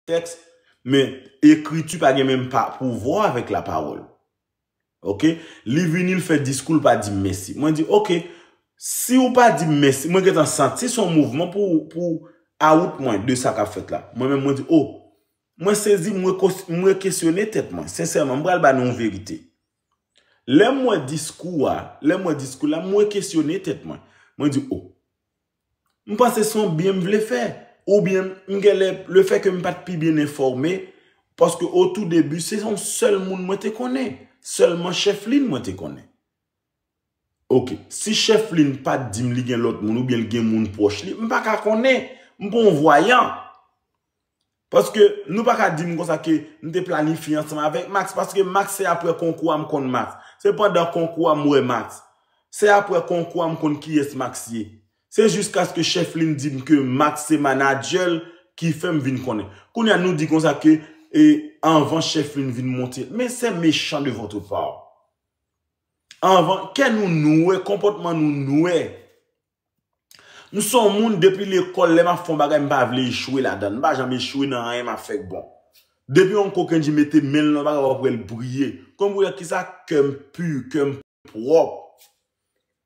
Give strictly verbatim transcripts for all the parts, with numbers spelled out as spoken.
tèks, men ekriti pa gen menm pa, pouvwa avèk lapawòl. Oke? Li vini, l fè diskou, l pa di m mèsi. Mwen di, oke, si w pa di m mèsi, mwen gentan santi se yon mouvman pou, pou awout mwen de sa k ap fèt la. Mwen menm, mwen di, o, mwen sezi, mwen kos-, mwen kesyone tèt mwen. Sensèman, m pral ba nou yon verite. Lè m wè diskou a, lè m wè diskou la, mwen kesyone tèt mwen. Mwen di, o, m panse se yon byen m vle fè. Oubyen, m genlè, le fè ke m pa t pi byen enfòme, paske o tou debi, se yon sèl moun mwen te konnen. Sèlman Chèflin mwen te konnen. Oke, si Chèflin pa t di m li gen lòt moun oubyen l gen moun pwòch li, m pa ka konnen. M pa yon vwayan. Paske nou pa ka di m konsa ke m te planifye ansanm avèk Max, paske Max se aprè konkou a m konn Max. Se pandan konkou a m wè Max. Se aprè konkou a m konn kiyès Max ye. Se jiskaske Chèflin di m ke Max se manadjè l ki fè m vin konnen. Kounye a nou di konsa ke, e, anvan Chèflin vin monte. Mais c'est méchant de votre part. Anvan, kè nou nwè, konpòtman nou nwè. M se yon moun, depi lekòl, lè m ap fè yon bagay, m pa vle echwe ladan l. M pa janm echwe nan anyen m ap fè k bon. Depi yon kokenn di mete men l nan bagay, w ap wè l briye. Konn pou wè kisa, kè m pi, kè m pwòp.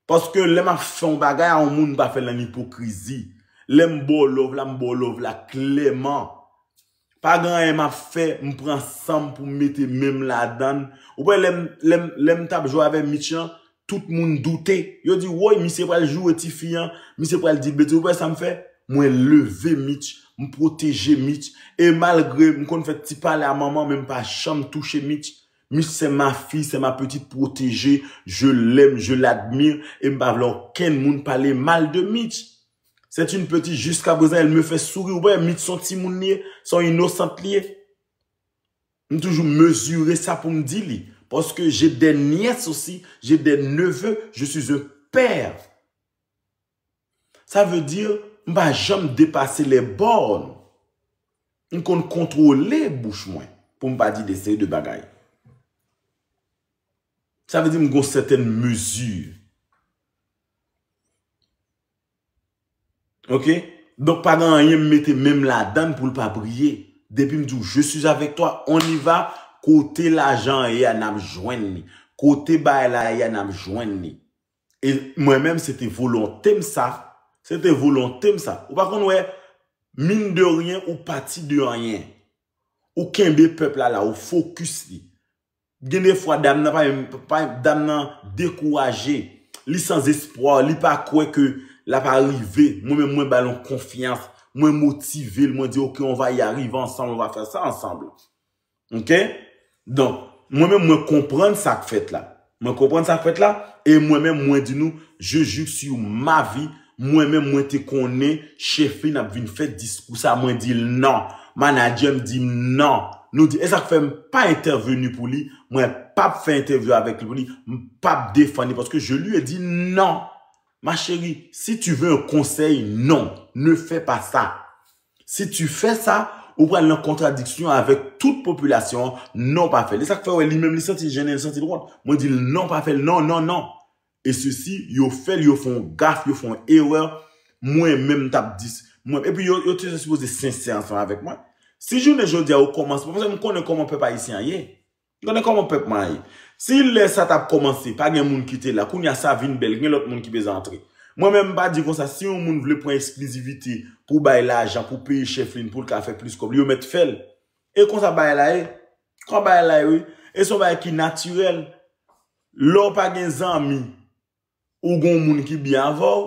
Paske lè m ap fè yon bagay a yon moun, m pa fè l nan ipokrizi. Lè m ba w love la, m ba w love la klèman. Pa gen anyen m ap fè, m pran san m pou m mete men m ladan l. Ou wè, lè m, lè m, lè m t ap jwe avè Mitch lan, tout moun doute. Yo di, woy, misye pral joure tifi an, misye pral di l betiz. Ou wè sa m fè? Mwen leve Mitch, m pwoteje Mitch. E malgre m konn fè ti pale a manman, men m pa janm touche Mitch. Mitch, c'est ma fille, c'est ma petite protégée. Je l'aime, je l'admire. E m pa vle okenn moun pale mal de Mitch. C'est une petite, jusqu'à présent, elle me fait sourire. Ou wè, Mitch se yon timoun li ye, se yon inosant li ye. M toujou mezire sa pou m di li. Paske j'ai des nièces aussi, j'ai des neveux, je suis un père. Sa vle di, m pa janm depase les bornes. M konn kontwole bouch mwen pou m pa di de seri de bagay. Sa vle di m gon sètèn mezi. Oke? Donk, pa gen anyen m mete men m ladan l pou l pa briye. Depi m di w, je suis avec toi, on y va, kote lajan an ye a, n ap jwenn li. Kote bagay la ye a, n ap jwenn li. E mwen menm, se te volonte m sa. Se te volonte m sa. Ou pa konn wè, mine de rien, ou pati de anyen. Ou kenbe pèp la la, ou fokis li. Gen de fwa, dam nan pa menm, pa, dam nan dekouraje. Li san espwa, li pa kwè ke l ap arive. Mwen menm, mwen ba l yon konfyans. Mwen motive l, mwen di, oke, on va y arriver ensemble, on va faire ça ensemble. Oke? Donk, mwen menm, mwen konprann sa k fèt la. Mwen konprann sa k fèt la, e mwen menm, mwen di nou, je jure sur ma vie, mwen menm, mwen te konnen Chèflin ap vin fè diskou sa, mwen di l non. Manadjè m di m non. Nou di, e sa k fè m pa entèveni pou li, mwen p ap fè entèvyou avèk li pou li, m p ap defann li, paske je lui ai dit non. Ma chérie, si tu veux un conseil, non, ne fais pas ça. Si tu fais ça, ou pral nan kontradiksyon avèk tout popilasyon an, non, pa fè l. E sa k fè, wè, li menm, li santi l jennen, li santi l wont. Mwen di l, non, pa fè l, non, non, non. E sesi, yo fè l, yo fè yon gaf, yo fè yon erè. Mwen menm, m t ap di, mwen, epi yo, yo te sipoze sensè ansanm avèk mwen. Si jounen jodi a, yo kòmanse, paske m konnen kòman pèp ayisyen an ye. M konnen kòman pèp mwen an ye. Si lè sa t ap kòmanse, pa gen moun ki te la, kounye a sa vin bèl, gen lòt moun ki bezwen antre. Mwen menm, m pa di konsa, si yon moun vle pran eksklizivite pou bay lajan, pou peye Chèflin, pou l ka fè plis kòb, li yo mèt fè l. E konsa bagay la ye. Konsa bagay la ye, wi. E se yon bagay ki natirèl. Lè w pa gen zanmi, ou gon moun ki byen avè w,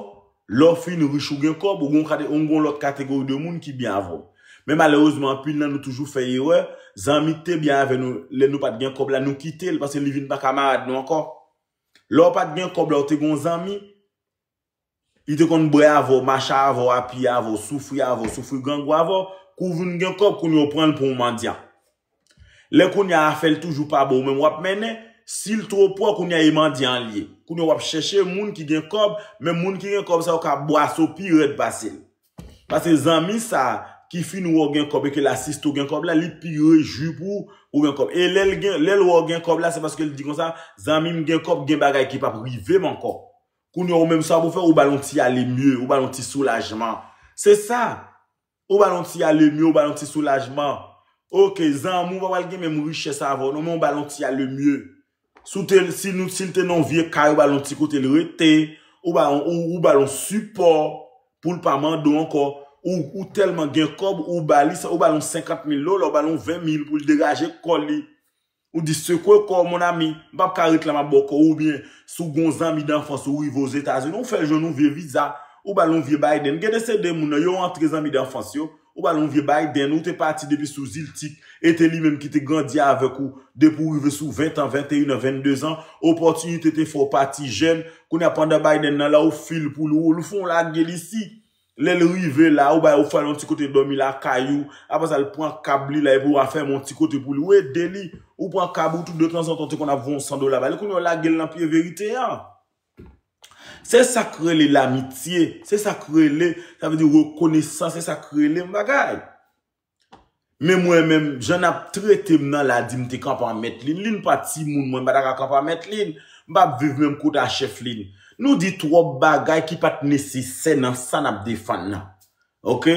lè w fin rich ou gen kòb, ou gon kate-, ou gon lòt kategori de moun ki byen avè w. Men malerezman, anpil nan nou toujou fè erè, zanmi k te byen avè nou, lè nou pa t gen kòb la, nou kite l, paske li vin pa kamarad nou ankò. Lè w pa t gen kòb la, ou te gon zanmi, li te konn bwè avè w, mache avè w, apiye avè w, soufri avè w, soufri grangou avè w, kou w vin gen kòb, kounye a w pran l pou yon mandyan. Lè kounye a afè l toujou pa bon, ou menm w ap mennen, si l twò pwòp, kounye a e mandyan l ye. Kounye a w ap chèche moun ki gen kòb, men moun ki gen kòb sa yo ka bwase w pi rèd pase l. Paske zanmi sa ki fin wè w gen kòb e ke l asiste w gen kòb la, li pi rejwi pou ou gen kòb. E lè l gen, lè l wè w gen kòb la, se paske l di konsa, zanmi m gen kòb, gen bagay ki p ap rive m ankò. Kounye a ou menm sa pou fè, ou ba l yon ti ale mye, ou ba l yon ti soulajman. Se sa. Ou ba l yon ti alemye, ou ba l yon ti soulajman. Oke, zanmi w pa pral gen menm richès avè w non, men ou ba l yon ti alemye. Si w te, si nou, si l te nan yon vye kay, ou ba l yon ti kote l rete, ou ba, ou, ou ba l yon sipò pou l pa mande w ankò. Ou, ou tèlman gen kòb, ou ba li sa, ou ba l yon senkant mil dola, ou ba l yon ven mil pou l degaje kò li. Ou di, sekwe kò w, mon ami, m p ap ka ret la, m ap ba w kò w, oubyen si w gen yon zanmi danfans ou rive Ozetazini, ou fè l jwenn yon vye viza, ou ba l yon vye Biden. Gen de se de moun nan, yo antre zanmi danfans yo, ou ba l yon vye Biden, ou te pati depi sou Ziltik, e te li menm ki te grandi avèk ou, depi w rive sou ven an, venteyen an, venndezan, opòtinite te fè w pati jèn, kounye a pandan Biden nan la, ou fil pou li, ou, ou fè w lage l isi. Lè l rive la, ou bay, ou fè l yon ti kote dòmi lakay ou. Apre sa, l pran kab li la, epi w a fèmen yon ti kote pou li. Ou ede li. Ou pran kab ou tou, de tanzantan, ou te konn ap voye yon san dola ba li. Kounye a, w lage l nan pye verite a. Se sa k rele lamitye. Se sa k rele, sa vle di rekonesans. Se sa k rele yon bagay. Men mwen menm, jan n ap trete m nan la, di m te kanpe an Mèt Lin. Lin pa timoun mwen, m pa ta ka kanpe an Mèt Lin. M p ap viv menm kote a chèf Lin. Nou di twòp bagay ki pa t nesesè nan sa n ap defann nan. Oke?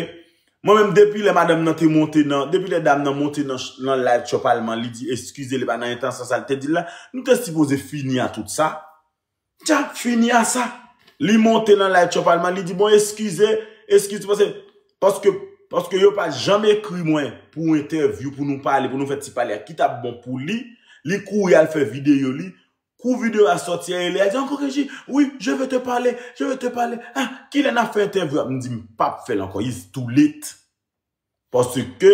Mwen menm, depi lè madanm nan te monte nan, depi lè dam nan monte nan, nan live Trump Alman, li di eskize, li pa nan entansyon sa l te di l la, nou te sipoze fini a tout sa. Tcha, fini a sa. Li monte nan live Trump Alman, li di, bon, eskize, eskize, paske, paske, paske yo pa t janm ekri mwen pou entèvyou, pou nou pale, pou nou fè ti pale a, ki t ap bon pou li. Li kouri al fè videyo li. Kou videyo a sòti a, li di, encore Kenji, oui, je veux te parler, je veux te parler. Ah, kilè n ap fè entèvyou a? M di, m p ap fè l ankò, it's too late. Paske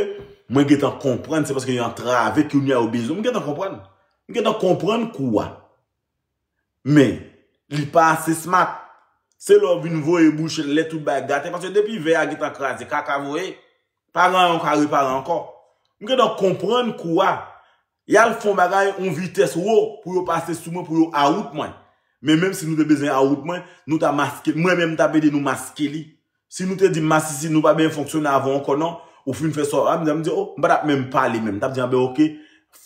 mwen gentan konprann, se paske yo antrave, kounye a yo bezwen. M gentan konprann. M gentan konprann kou a. Men, li pa ase smart. Se lè w vin voye bouch lè tout bagay gate, paske depi vè a gentan kraze, kaka voye. Pa gen anyen w ka repare ankò. M gentan konprann kou a. Y al fè yon bagay, yon vitès wo pou yo pase sou mwen, pou yo awout mwen. Men menm si nou te bezwen awout mwen, nou ta maske, mwen menm m t ap ede nou maske li. Si nou te di m masisi, nou pa bezwen fonksyone avè w ankò non. Ou fin fè sa, a, m di, o, m pa t ap menm pale menm. M t ap di, anben, oke,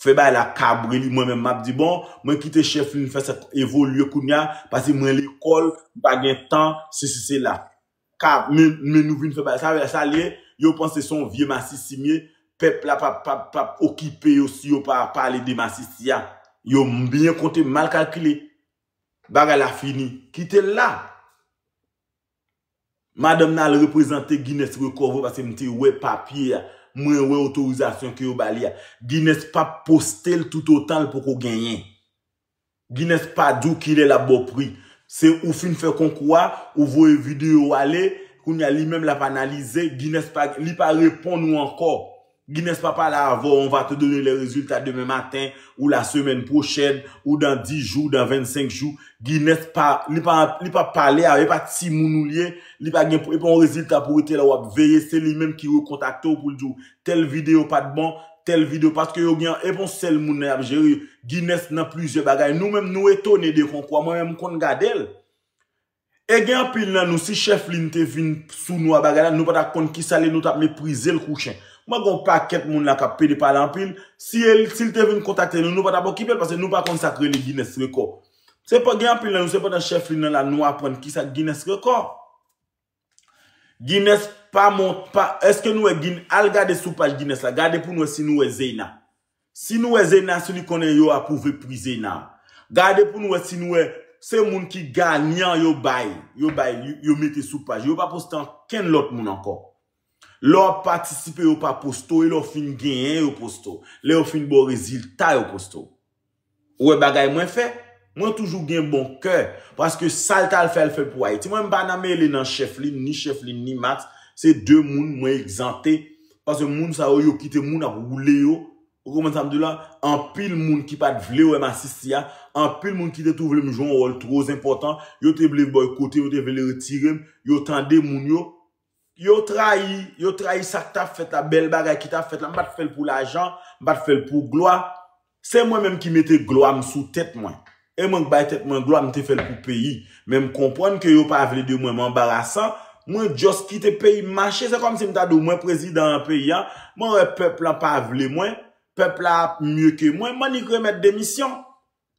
fè bagay la kabre li, mwen menm m ap di, bon, mwen kite chèf li, m fè sa evolye kounye a, paske mwen lekòl, m pa gen tan, sesi, sela. Ka, men, men nou vin fè bagay, sa, sa l ye, yo panse se yon vye masisi m ye, pèp la p ap, p ap, p ap okipe yo si yo pa pale de masisi a. Yo byen konte, mal kalkile. Bagay la fini. Kite l la. Madanm nan al reprezante Guinness Record vre paske m te wè papye a. Mwen wè otorizasyon ke yo ba li a. Guinness p ap poste l toutotan l poko genyen. Guinness pa di w kilè l ap ba w pri. Se ou fin fè konkou a, ou voye videyo w ale, kounye a li menm l ap analize, Guinness pa, li pa reponn ou ankò. Guinness pa pale avè w, on va te donner les résultats demain matin, ou la semaine prochaine, ou dans dix jours, dans vingt-cinq jours. Guinness pa, li pa, li pa pale avè, e pa timoun ou li ye, li pa gen, e pa yon rezilta pou rete la w ap veye, se li menm ki rekontakte w pou l di w, tèl videyo pa t bon, tèl videyo, paske yo gen, e pa yon sèl moun nan y ap jere, Guinness nan plizyè bagay. Nou menm, nou etone de konkou a, mwen menm m konn gade l. E gen anpil nan nou, si chèf Lin te vin sou nou a bagay la, nou pa t ap konn kisa l ye, nou t ap meprize l kou chen. Mwen gen yon pakèt moun la k ap pede pale anpil, si, si l te vin kontakte nou, nou pa t ap okipe l, paske nou pa konn sa k rele Guinness Record. Se pa, gen anpil nan nou, se pandan chèf Lin nan la, nou aprann kisa k Guinness Record. Guinness pa mont, pa, èske nou wè Guin-, al gade sou paj Guinness la, gade pou nou wè si nou wè Zeyna. Si nou wè Zeyna, si li konnen yo apwouve pri Zeyna. Gade pou nou wè si nou wè, se moun ki ganyan yo bay, yo bay, yo, yo mete sou paj. Yo pa poste ankenn lòt moun ankò. Lè w ap patisipe, yo pa poste w, e lè w fin genyen, yo poste w. Lè yo fin ba w rezilta, yo poste w. Ou wè bagay mwen fè? Mwen toujou gen bon kè, paske sa l t al fè, l fè l pou Ayiti. Mwen, m pa nan mele nan chèf Lin, ni chèf Lin, ni Max. Se de moun mwen egzante, paske moun sa yo, yo kite moun ap woule yo. Ou konprann sa m di w la? Anpil moun ki pa t vle wè m asiste a, anpil moun ki te tou vle m jwe yon wòl twò enpòtan, yo te vle bòykote, yo te vle retire m, yo tande moun yo, yo trayi, yo trayi sa k t ap fèt la, bèl bagay ki t ap fèt la. M pa t fè l pou lajan, m pa t fè l pou glwa. Se mwen menm ki mete glwa m sou tèt mwen. E mwen k bay tèt mwen glwa, m te fè l pou peyi. Men m konprann ke yo pa vle de mwen, m anbarasan. Mwen just kite peyi m mache. Se kòmsi m ta di w, mwen prezidan an peyi a, mwen wè pèp lan pa vle mwen, pèp la ap mye ke mwen, m annik remèt demisyon.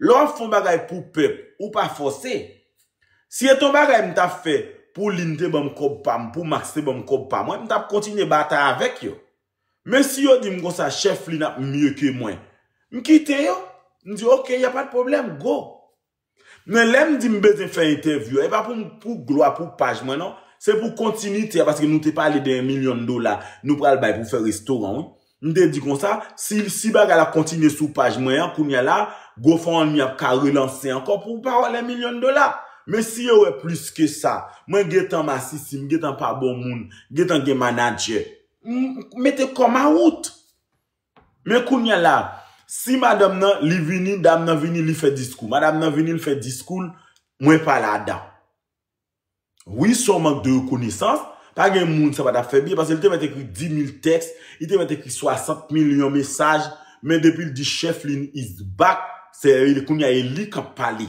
Lè w ap fè yon bagay pou pèp, ou pa fòse. Si se t yon bagay m t ap fè pou Lin te ban m kòb pa m, pou Max te ban m kòb pa mwen, m t ap kontinye batay avèk yo. Men si yo di m konsa, chèf Lin ap mye ke mwen, m kite yo. M di, "Ok, y a pas de problème, go." Men lè m di m bezwen fè entèvyou a, e pa pou, pou glwa, pou paj mwen, non. Se pou kontinite a, paske nou te pale de yon milyon dola nou pral bay pou fè restoran, wi. M te di konsa, si, si bagay la kontinye sou paj mwen an, kounye a la, GoFundMe ap ka relanse ankò pou pawòl yon milyon dola. Men si yo wè plis ke sa, mwen gentan masisi, m gentan pa bon moun, gentan gen manadjè, m mete kò m a wout. Men kounye a la, si madanm nan, li vini, dam nan vini, li fè diskou. Madanm nan vini, li fè diskou l, mwen pa ladan. Wi, se yon mank de rekonesans. Pa gen moun sa pa t ap fè byen, paske li te mèt ekri dis mil tèks, li te mèt ekri swasant milyon mesaj, men depi l di chèf Lin is back, se kounye a e li k ap pale.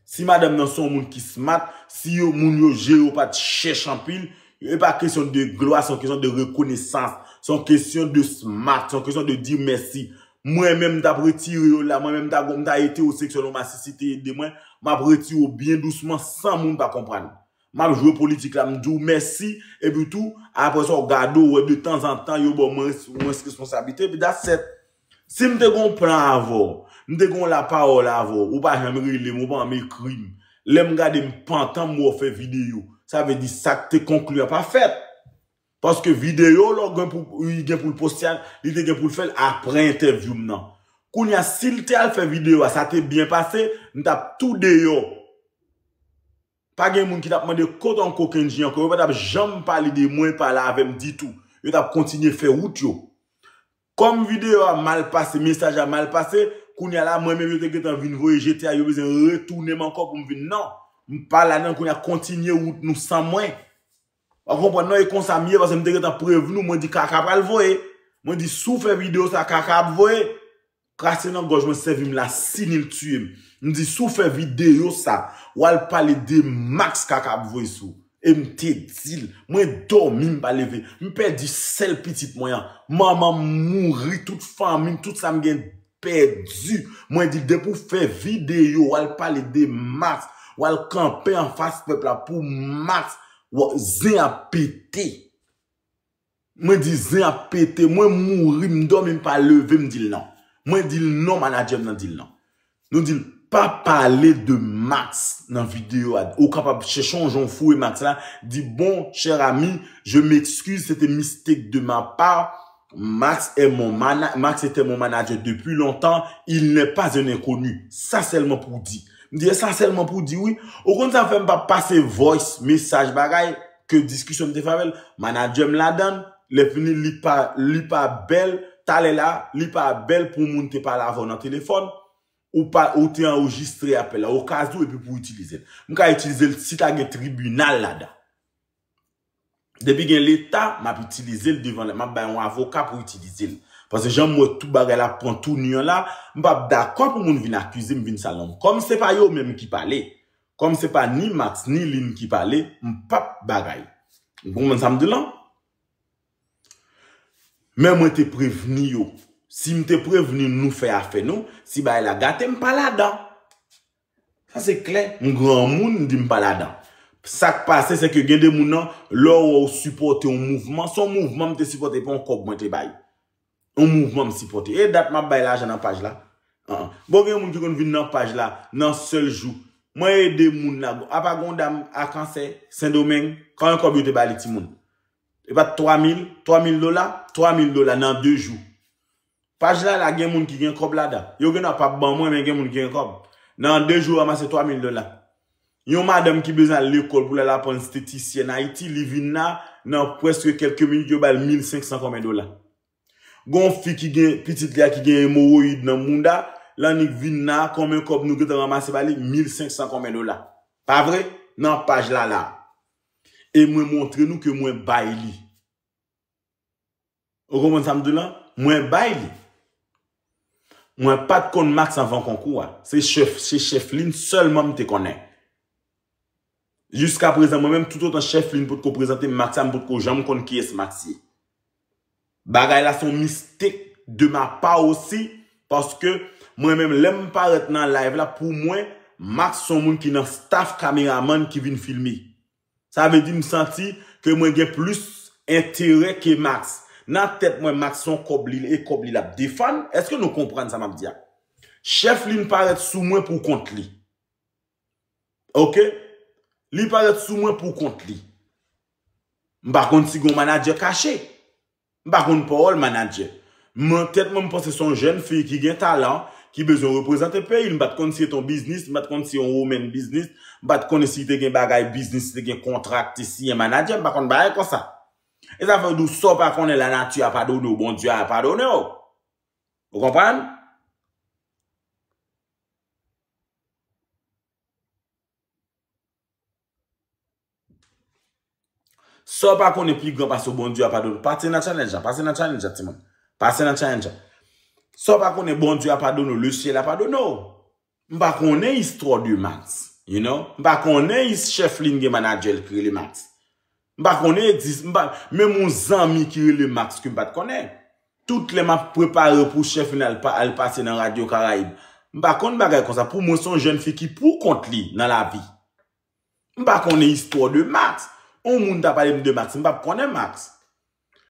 Si madanm nan se yon moun ki smart, si yo, moun yo je yo pa t chèch anpil, e pa kesyon de glwa, se yon kesyon de rekonesans, se yon kesyon de smart, se yon kesyon de di mèsi. Mwen menm m t ap retire yo la, mwen menm m ta, m ta heteroseksyon, yon masisi te ede mwen, m ap retire yo byen dousman san moun pa konprann. M ap jwe politik la, m di w mèsi, epi tou, apre sa, w gade w wè de tanzantan, yo ba w mwens, mwens responsablite, epi that's it. Si m te gen yon plan avè w, m te gen yon lapawòl avè w, ou pa janm rele m, ou pa janm ekri m. Lè m gade m pantan m wè w fè videyo, sa vle di sa k te konkli a pa fèt. Paske videyo lè w gen pou, li gen pou l poste a, li te gen pou l fè l apre entèvyou m nan. Kounye a, si l te al fè videyo a, sa te byen pase, m t ap tou deyò. Pa gen moun ki t ap mande kote yon kokenn je ankò. Yo pa t ap janm pale de mwen, pale avè m ditou. Yo t ap kontinye fè wout yo. Kòm videyo a mal pase, mesaj la mal pase, kounye a la, mwen menm yo te gentan vin voye jete a, yo bezwen retounen m ankò pou m vin. Non, m pa ladan, kounye a kontinye wout nou san mwen. W ap konprann non, e konsa m ye, paske m te gentan prevni w, mwen di kaka pral voye. Mwen di si w fè videyo sa, kaka ap voye. Krache nan gòj mwen, sèvi m la si ni l tiye m. M di si w fè videyo sa, w al pale de Max kaka ap voye sou. E m te di l, mwen dòmi m pa leve. M pèdi sèl pitit mwen an. Manman m mouri, tout fanmi m, tout sa m gen pèdi. Mwen di depi w fè videyo, w al pale de Max, w al kanpe anfas pèp la pou Max, w-, zen ap pete. Mwen di zen ap pete, mwen mouri, m dòmi, m pa leve, m di l non. Mwen di l non, manadjè m nan di l non. Nou di l pa pale de Max nan videyo a. Ou kapab chèche yon jan w foure Max la, di bon, cher ami, je m'excuse, c'était mistake de ma part. Max est mon mana-, Max était mon manager depuis longtemps, il n'est pas un inconnu. Sa sèlman pou w di. M di e sa sèlman pou w di wi. Ou konn sa fè m pa pase voice, mesaj, bagay, ke diskisyon m te fè avè l, manadjè m ladan l, lè fini li pa, li pa bèl, talè la, li pa bèl pou moun te pale avè w nan telefòn, ou pa, ou te anrejistre apèl la, okazyou epi pou w itilize l. M ka itilize l si ta gen tribinal ladan. Depi gen leta, m ap itilize l devan, m ap bay yon avoka pou itilize l. Paske jan m wè tout bagay la pran touni an la, m p ap dakò pou moun vin akize m, vin sal non m. Kòm se pa yo menm ki pale, kòm se pa ni Max ni Lynn ki pale, m p ap bagay. Ou konprann sa m di w lan? Men mwen te prevni yo. Si m te prevni nou fè afè nou, si bagay la gate, m pa ladan. Sa se klè, m granmoun, m di m pa ladan. Sa k pase, se ke gen de moun nan, lè w wè w sipòte yon mouvman, se yon mouvman m te sipòte, pa yon kòb mwen te bay. Yon mouvman m sipòte. E dat m ap bay lajan nan paj la. An. Bon, gen moun ki konn vin nan paj la, nan sèl jou. Mwen ede moun la. Apa gen yon dam a kansè, Sendomeng, konbyen kòb yo te ba li timoun? E pa t twa mil, twa mil dola, twa mil dola nan de jou. Paj la, la gen moun ki gen kòb ladan. Yo gen dwa p ap ban mwen, men gen moun ki gen kòb. Nan de jou, ranmase twa mil dola. Yon madanm ki bezwen al lekòl pou l al aprann estetisyèn Ayiti, li vin la, nan prèske kèlke minit, yo ba l mil senk san konbyen dola. Gon fi ki gen, pitit li a ki gen emowoyid nan mouda, l annik vin la, konbyen kòb nou gentan ranmase ba li? Mil senk san konbyen dola. Pa vre? Nan paj la, la. E mwen montre nou ke mwen bay li. Ou konprann sa m di w lan? Mwen bay li. Mwen pa t konn Max anvan konkou a. Se chèf, se chèf Lynn sèlman m te konnen. Jiska prezan, mwen menm, toutotan chèf Lynn potko prezante m Max la, m potko janm konn kiyès Max ye. Bagay la se yon mistake de ma part osi, paske mwen menm, lè m parèt nan live la, pou mwen, Max se yon moun ki nan staff kameramann ki vin filme. Sa vle di m santi ke mwen gen plis enterè ke Max. Nan tèt mwen, Max se yon kòb li, e kòb li l ap defann. Èske nou konprann sa m ap di a? Chèflin parèt sou mwen pou kont li. Oke? Li parèt sou mwen pou kont li. M pa konn si gen yon manadjè kache. M pa konn pawòl manadjè. Nan tèt mwen, m panse se yon jèn fi ki gen talan, ki bezwen reprezante peyi l. M pa t konn si se te yon biznis, m pa t konn si se yon woman biznis, m pa t konnen si te gen bagay biznis, si te gen kontra ki te siyen manadjè, m pa konn bagay konsa. E sa fè yo di w sa w pa konnen lanati a padone w, Bondye a padone w. Ou konprann? Sa w pa konnen pi gran pase w, Bondye a padone w. Pase nan challenge la, pase nan challenge la, timoun. Pase nan challenge la. Sa w pa konnen, Bondye a padone w, le syèl a padone w. M pa konnen istwa de Max, you know? M pa konnen is Chèflin gen manadjè l ki rele Max. M pa konnen egzis, m pa, menm yon zanmi ki rele Max ke m pa t konnen. Tout lè m ap prepare pou Chèflin al, pa, al pase nan Radyo Karayib, m pa konn bagay konsa. Pou mwen, se yon jèn fi ki pou kont li nan lavi. M pa konnen istwa de Max. Yon moun ta pale m de Max, m p ap konnen Max.